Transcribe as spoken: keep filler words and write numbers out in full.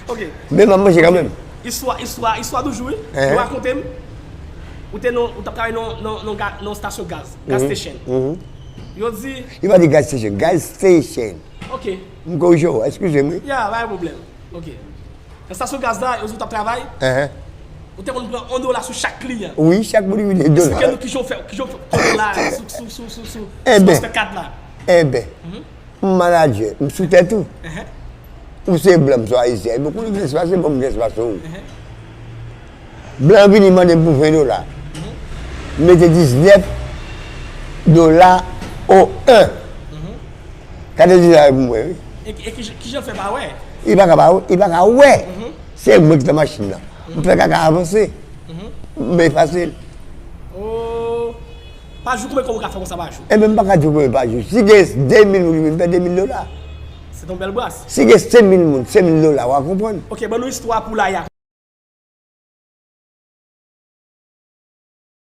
Ok. Men m ap manje kanmenm. Istwa, istwa, istwa toujou, wi. Yo rakonte m. Ou te nan, ou t ap travay nan, nan, nan, ga- nan stasyon gaz, gas station. Yo di, Yo pa di gas station, gas station. Ok. M korije w, eskize m, wi. Ya, pa gen pwoblèm. Ok. Nan stasyon gaz la, yo di ou t ap travay. Enhen. Ou te konn pran yon dola sou chak kliyan. Wi, chak moun ki vini de Eksplike dola. Nou kijan w fè, kijan w fè yon dola sou, sou, sou, sou, sou, Enben. sou kat la. Enben, m manadjè, m sou tèt ou. Enhen. Ou se blan, m se ayisyen. Ebyen, kou li gen espas, se bon, m gen espas ou. Blan vini mande m pou ven dola. M mete diznèf dola o en. Gade diznèf pou mwen, wi. E, e ki, kijan l fè pa wè? Li pa ka pa, li pa ka wè. Se mwen ki nan machin nan. M fè kaka avanse. M efase l. Oh. Pa jou, konbyen kòb ou ka fè konsa pa jou? Ebyen, m pa ka di w konbyen pa jou. Si gen de mil moun ki vin, m fè de mil dola. Se yon bèl bras. Si gen senk mil moun, senk mil dola, w a konprann. Ok, ban nou istwa poulay a.